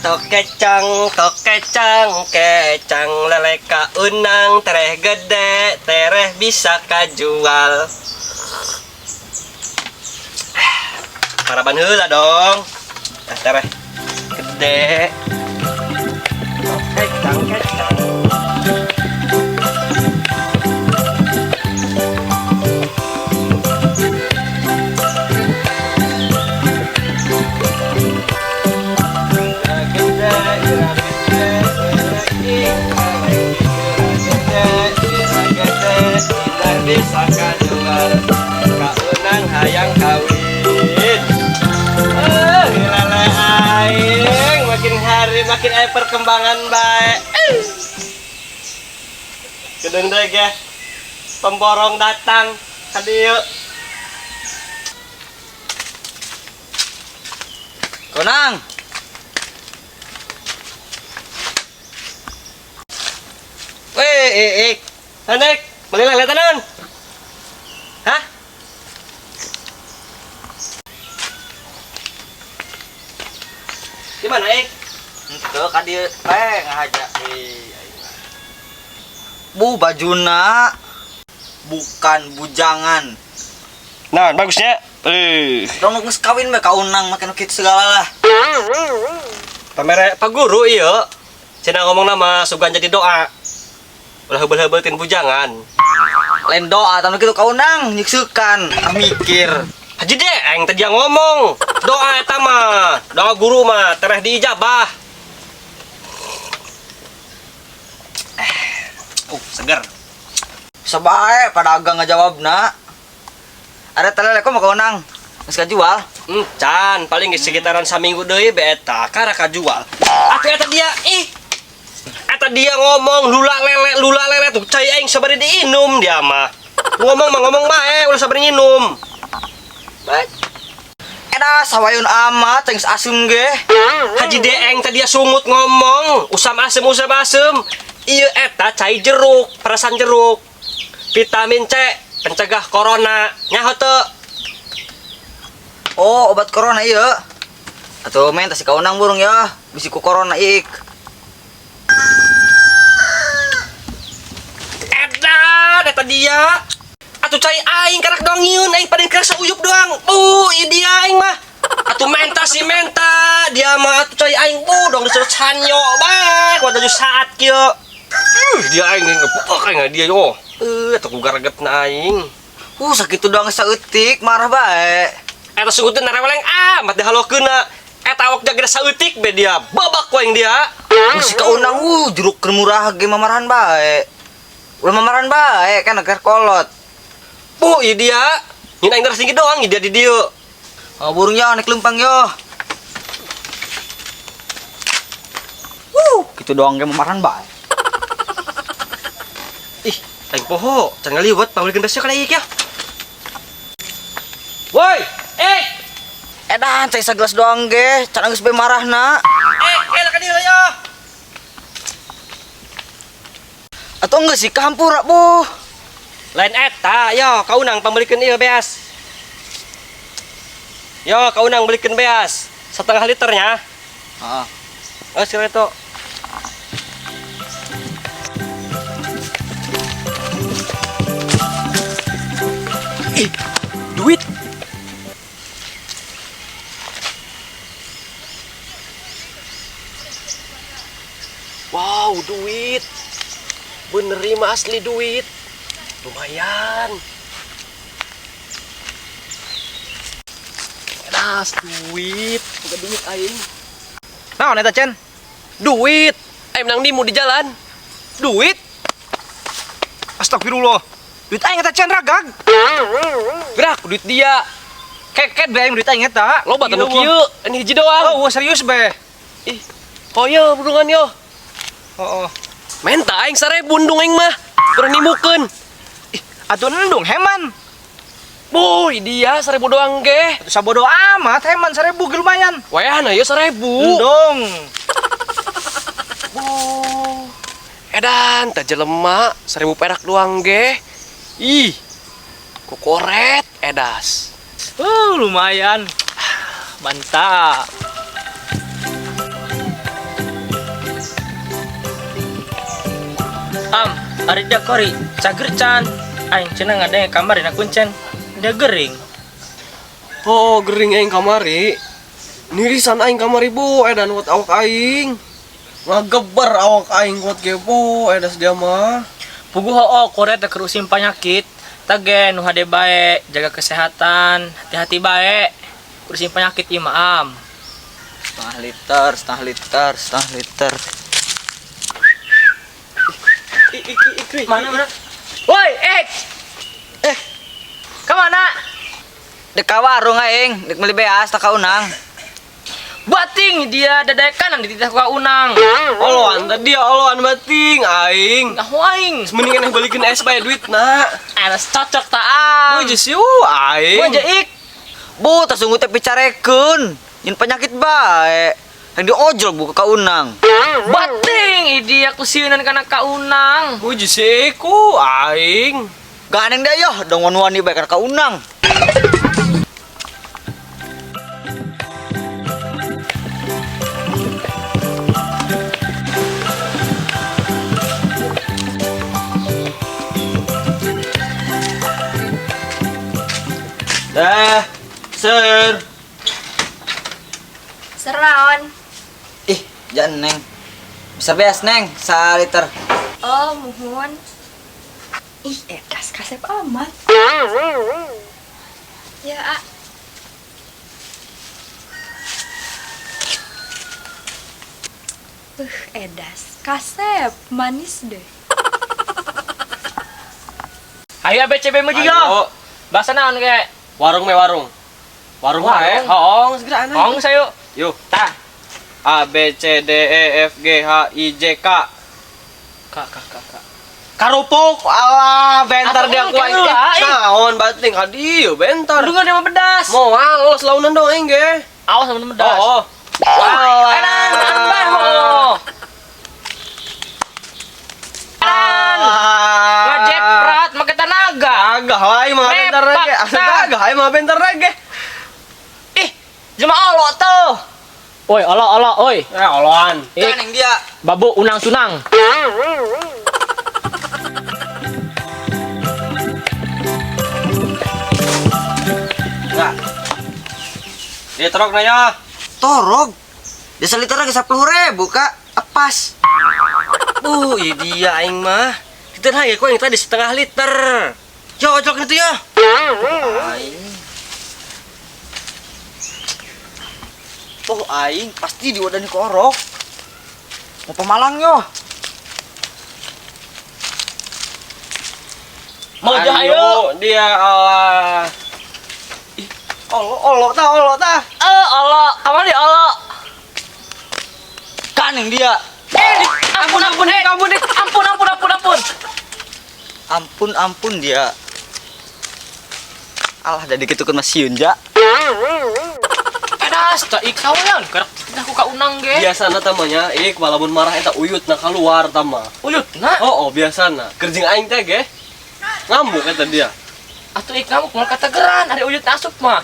Tok kecang, tok kecang, kecang lele kaunang, tereh gede, tereh bisa kajual. Paraban heula dong. Nah, tereh gede. Tok kecang, kecang. Bisa kajual kaunang hayang kawin. Lele aing makin hari makin aya perkembangan bae. Gedung deui ge pemborong datang ka dieu. Kaunang. Weh, Hanek, beli lele tenan. Hah? Di mana, Ik? Henteu ka dieu teh ngahaja. Bu bajuna bukan bujangan. Nah, bagusnya. Rong geus kawin bae kaunang make nu kitu segala lah. Pamere Pak Guru ieu. Cenah ngomong nama sugan jadi doa. Ulah heubel-heubel tin bujangan. Lain doa tanu kitu kaunang nyiksukan, ah mikir. Haji deh, aing teh dia ngomong. Doa eta mah, doa guru mah tereh diijabah. Seger. Bisa bae pada agak ngajawabna. Ada telele kok mah kaunang. Geus kajual. Can, paling geus sekitaran saminggu deui be eta kara kajual. Atuh eta dia, ih. Eta dia ngomong lula lele tuh cai aing sabari diinum dia mah. Ngomong mah ngomong bae, ulah sabari nginum. Baik. Eta sawayun amat geus asem ge. Haji Deeng tadi dia sungut ngomong, usam asem usam asem. Ieu eta cai jeruk, perasan jeruk. Vitamin C, pencegah corona. Nyaho teu? Oh, obat corona ieu. Atuh men tas kaunang burung ya, bisi ku corona ik. Edan eta dia. Atuh cai aing karak doang ngieun, aing paling keras sauyup doang. Ieu dia aing mah. Atuh menta si menta, dia mah atuh cai aing bu dong disuruh sanyo bae, kuat tujuh saat kieu. Dia aing ngepok aing dia yo. Atuh ku garegetna aing. Sakitu doang saeutik marah bae. Eta sungguh teh nareweleng amat dihalokeunna. Eta awak jaga saeutik be dia, babak ku aing dia. Geus kaunang jeruk keur murah ge mamarahan bae. Ulah mamarahan bae kan agar kolot. Bu, ieu dia. Nyin aing darah tinggi doang ieu dia di dieu. Oh, burungnya naik lempang yo. Gitu doang ge mamarahan bae. Ih, aing poho, can ngaliwet pamulikeun besok kana ieu ya. Woi, Edan cai sagelas doang ge, can geus bae marahna. Lah ka dieu ya. Atuh geus sih kahampura, Bu. Lain eta, yo kaunang pamulikeun ieu beas. Yo kaunang belikeun beas, setengah liternya. Heeh. Oh, sira itu. Ih, duit. Wow, duit. Bener mah asli duit. Lumayan. Edas duit, bukan duit aing. Naon eta, Cen? Duit. Aing menang nimu di jalan. Duit? Astagfirullah. Duit aing eta Cen ragag. Gerak duit dia. Keket be aing duit aing eta. Loba teh nu kieu, ini hiji doang. Oh, serius be. Ih, koyo burungan yo. Oh. Menta aing 1000 endung aing mah. Kurang nimukeun. Ih, atuh endung heman. Boy, dia 1000 doang ge. Atuh sabodo amat heman 1000 ge lumayan. Wayahna ieu 1000. Endung. Bu. Edan teh jelema 1000 perak doang ge. Ih. Kokoret edas. Lumayan. Mantap. Ari dia kori cager can. Aing cenah ngadenge kamar dina kuncen. Dia gering. Oh, gering aing kamari. Nirisan aing kamari bu, edan kuat awak aing. Ngageber awak aing kuat ge bu, edas dia mah. Puguh hoo kore teh keur usim panyakit. Tage nu hade bae, jaga kesehatan, hati-hati bae. Urusin penyakit ieu mah am. Setengah liter, setengah liter, setengah liter. Mana mana? Woi, eh. Eh. Kemana? Dek ka warung aing, dek meuli beas tak ka unang. Bating dia dadaekan dititah ku unang. Oloan tadi ya, oloan bating aing. Ngaho aing. Mendingan yang balikin es bae duit na. Anas cocok ta am. Muji siu aing. Muji ik. Bu, tasungguh teh picarekeun. Nyin penyakit bae. Yang diojol bu ka unang. Bating dia kusieunan kana ka unang. Muji siku aing. Ganeng deh yoh, dong wani bae kana ka unang. Dah, sir. Seraon. Ih, jangan neng. Bisa beas neng, saliter. Oh, muhun. Ih, edas kasep amat. Ya, A. Edas kasep manis deh. Ayo ABCB mu juga. Ayo. Bahasa naon ge? Warung me warung. Warung wae. Hoong segera anak. Hong sayo. Yuk. Tah. A B C D E F G H I J K. K K K K. Karupuk. Alah, bentar dia Atuh, ku aing. lah, ih. Naon bating ka dieu bentar. Aduh, dia mah pedas. Moal los launan dong aing ge. Awas sama pedas. Oh. Wah, edan, bae ho. Edan. Ngajeprat make tanaga. Agah aing mah bentar lagi. Agah aing mah bentar lagi. Ih, jelema olo tuh. Oi, olo olo, oi. Eh, oloan. Eh, Ganeng dia. babu unang sunang. Nah. Dia trok na ya. Torog. Desa liter lagi 10.000, Kak. Epas. Iya dia aing mah. Kita lagi kok yang tadi setengah liter. Yo, ojok itu ya. Aing. Oh, aing pasti diwadani korok. Mau pemalang yo. Mau ayo. Dia alah. Ih, olo olo ta olo ta. Eh, olo, kamu di olo. Kaneng dia. Eh, ampun ampun, eh, ampun, ampun, ampun, ampun, ampun. Ampun ampun dia. Alah, jadi gitu kan masih ja. Edas, tak ik sawean, gerak aku ka unang ge. Biasana tamanya ik walaupun marah eta uyut na keluar tama. Uyut na. Oh, oh biasana. Kerjing aing teh ge. Ngamuk eta dia. Atuh ik ngamuk moal kategeran, ari uyut asup mah.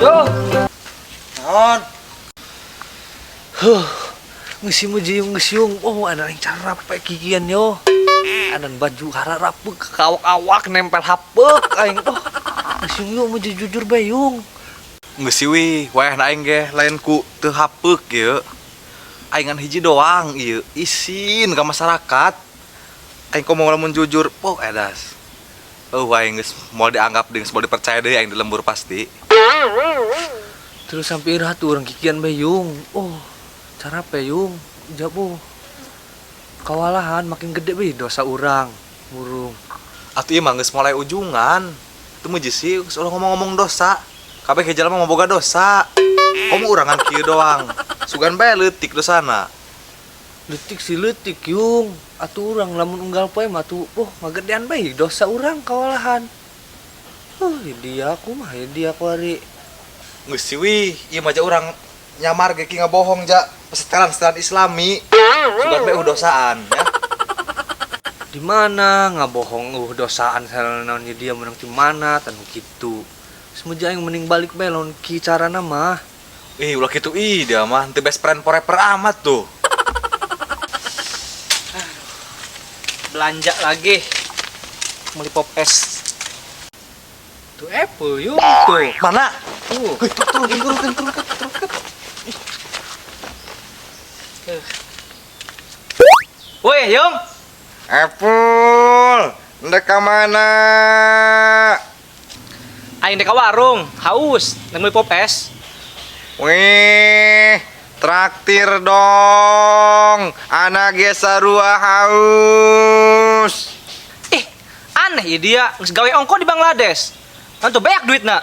Yo. Naon? Huh, ngisi mo jiyong ngisiung. Oh, anan yang cara pakai kikian yo. Anan baju hararapek kawak-awak nempel hapek aing. Oh, ngisiung yo mo jujur bayung. Ngeusi wih, wayah aing ge lain ku teu hapeuk ieu. Aing ngan hiji doang ieu, isin ka masyarakat. Aing komo lamun jujur, poh edas. Oh, aing geus moal dianggap deui, geus moal dipercaya deui aing di lembur pasti. Terus sampai iraha tuh orang kikian bayung. Oh, cara peyung, jabu. Kawalahan makin gede be dosa urang, murung. Atuh ieu mah geus mulai ujungan. Teu meuji sih geus ulah ngomong-ngomong dosa. Kabeh ge jalma mah boga dosa. Komo urangan kieu doang. Sugan bae leutik dosana. Leutik si leutik yung. Atuh urang lamun unggal poe mah tuh, oh ngagedean bae dosa urang kawalahan. Dia kumaha ya dia kuari. Geus sih wih, ieu mah ja urang nyamar ge ki ngabohong ja pesetelan-setelan Islami. Sugan bae dosaan ya. Di mana ngabohong dosaan sareng naon ieu dia meunang ti mana tah nu kitu. Semuja aing mending balik bae lamun ki carana mah. Ih, ulah kitu ih dia mah teu best friend forever amat tuh. Belanja lagi. Beli pop es. Tuh Apple yuk tuh. Mana? Tuh. Hei, turun, turun, turun, turun, turun, turun. Woi, Yung. Apple, ndek ka mana? Aing ndek ka warung, haus, ndek meuli pop es. Wih, traktir dong. Anak ge sarua haus. Ih, aneh ieu dia, geus gawe ongko di Bangladesh. Kan tuh beak duitna.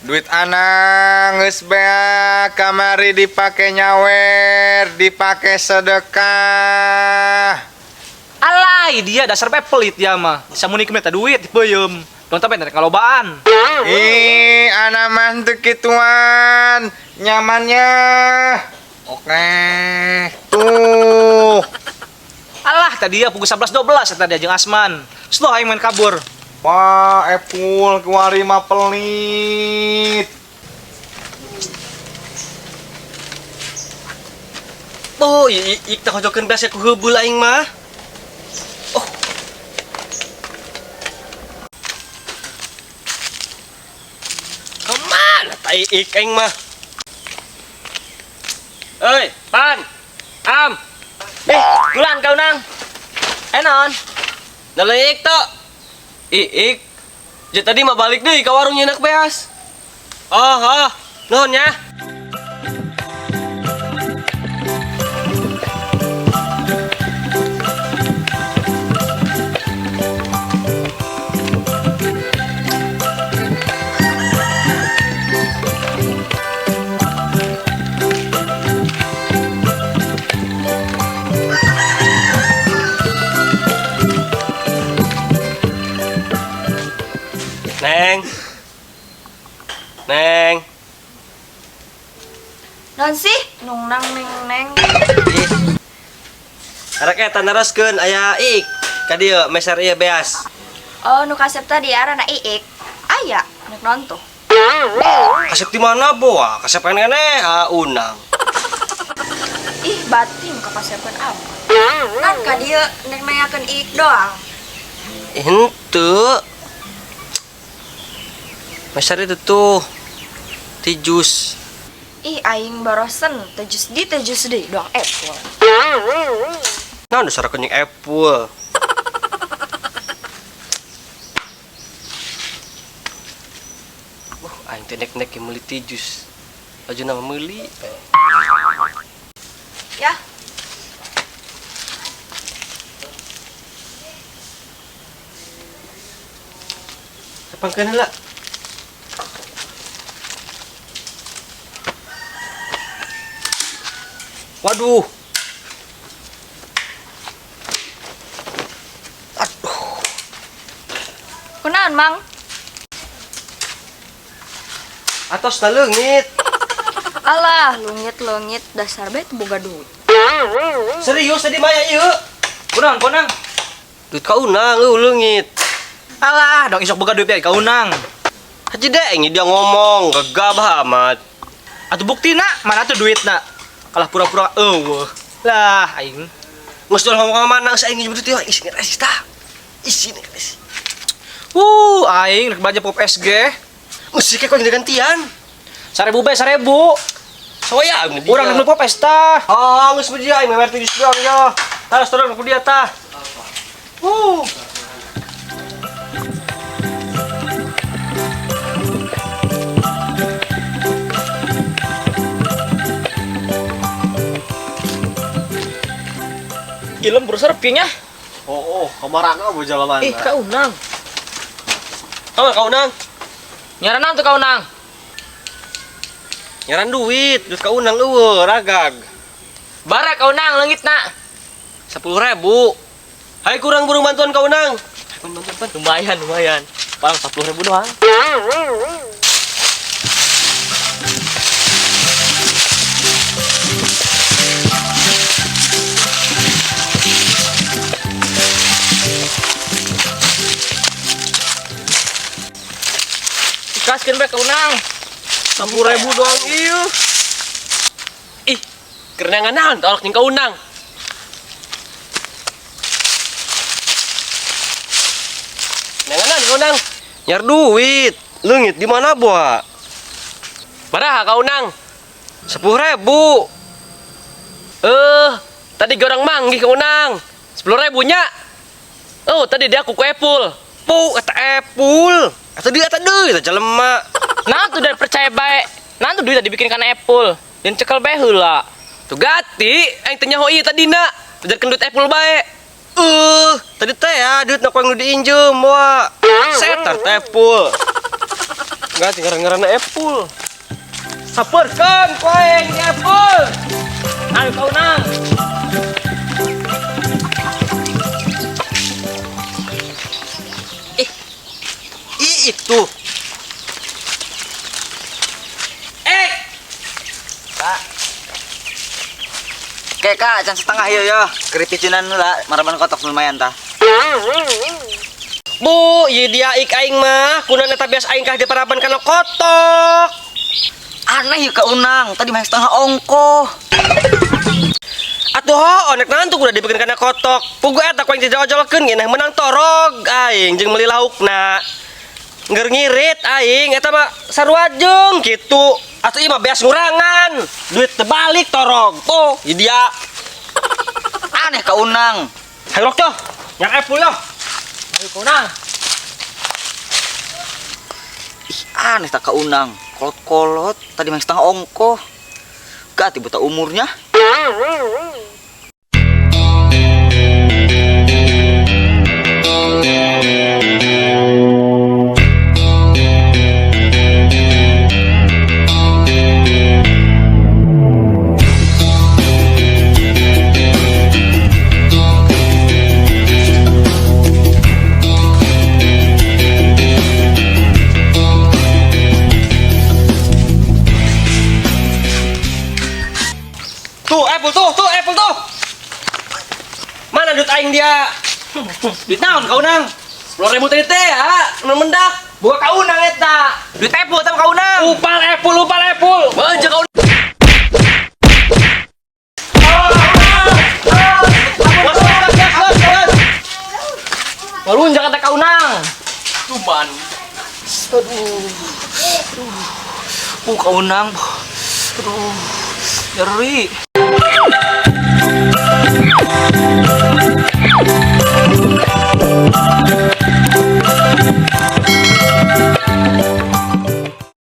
Duit anak geus beak kamari dipake nyawer, dipake sedekah. Alai dia dasar bae pelit dia mah. Samun ieu mah duit dipeuyeum. Dong tapi rek ngalobaan. Ih, anak mah teu kituan. Nyamannya. Oke. Tuh. Alah tadi ya pukul 11.12 eta dia jeung Asman. Slow aing main kabur. Wah, Epul kuari mah pelit. Oh, iik teh hojokeun beas ku heubeul aing mah. Oh. Kemana ta iik aing mah? Euy, Pan. Am. Kulan kau nang. Naon? Naleik tok. Iik. Ja tadi mah balik deui ka warung nyenak beas. Oh, oh. Nuhun nya. Neng. Neng. Non sih, nung nang neng neng. Ih. Arek eta naroskeun aya iik ka dieu meser ieu beas. Oh, nu kasep tadi arana iik. Aya, nek non tuh. Kasep di mana boa? Kasep keneh ah unang. Ih, batin ka kasepeun apa? Kan ka dieu nek nanyakeun iik doang. Henteu. Meser itu tuh ti jus. Ih, aing barosen, teh jus di teh jus deui doang Apple. Nah, dasar kenyang Apple. Aing teh nek-nek meuli ti jus. Laju nama meuli. Ya. Tepangkeun heula. Waduh. Aduh. Kunaon, Mang? Atos na leungit. Alah, leungit-leungit dasar bae teu boga duit. Serius tadi maya ieu? Kunaon, konang? Duit ka unang eueuh leungit. Alah, dong isok boga duit ka unang. Haji deh, ini dia ngomong gegabah amat. Atuh buktina, mana tuh duitna? Kalah pura-pura eueuh. Lah aing. Geus doang ngomong ka mana geus aing nyebut teh isi ngeres tah. Isi ngeres. Aing rek belanja pop SG. Geus sih kok digantian. 1000 bae 1000. Soya aing dia. Urang rek pop es tah. Ah, geus beuji aing memer 7 doang yo. Tah turun ku dia tah. Ilem berusaha repinya. Oh, kamarana apa jalan? Ih, kau unang. Kau kau unang. Nyaran tuh kau unang. Nyaran duit, duit kau unang eueuh ragag. Bara kau unang leungit na. 10.000. Hai kurang burung bantuan kau unang. Lumayan, lumayan. Paling 40.000 doang. Gaskeun bae ka unang. 10.000 doang ieu. Ih, kerenangan naon tolak jeung ka unang. Nenganan ka unang. Nyar duit. Leungit di mana boa? Baraha ka unang? 10.000. Tadi ge orang manggih ka unang. 10.000 nya. Oh, tadi dia aku ku Epul. Pu, eta Epul. Eta deui eta deui eta jelema. Nah tuh udah percaya bae. Nah tuh duit dibikin kana Epul. Dan cekel bae heula. Tuh gati, aing teh nyaho ieu tadina. Tujarkeun duit Epul bae. Tadi teh ya duit nak nu diinjem boa. Setar teh Epul. Gati ngaran-ngaranna Epul. Saperkeun ku aing di Epul. Ayo ka unang. Ih, itu. Oke kak, can setengah ieu yo. Keripicinan heula, maraban kotok lumayan tah. Bu, ieu dia ik aing mah, kunaon eta bias aing kah diparaban kana kotok. Aneh ieu ka unang, tadi mah setengah ongkoh. Atuh ho, nek naon tuh kudu dibikin kana kotok. Pugu eta ku aing diojolkeun ngeunah menang torog aing jeung meuli laukna. Ngeur ngirit aing eta mah sarua jeung kitu. Atuh ieu mah beas ngurangan. Duit terbalik torog. Tuh, ieu dia. Aneh ka unang. Hayo rok toh. Yang Epul yoh. Ayo ka unang. Ih, aneh tak ka unang. Kolot-kolot, tadi mah setengah ongkoh. Gati buta umurnya. Tuh, Epul tuh, tuh Epul tuh. Mana duit aing dia? Duit naon ka unang? 10.000 tadi teh ya, nu mendak. Buka ka unang eta. Duit Epul eta mah ka unang. Upal Epul, upal Epul. Beuh, ka unang. Walunjak kata ka unang. Cuman. Aduh. Ka unang. Aduh. Nyeri.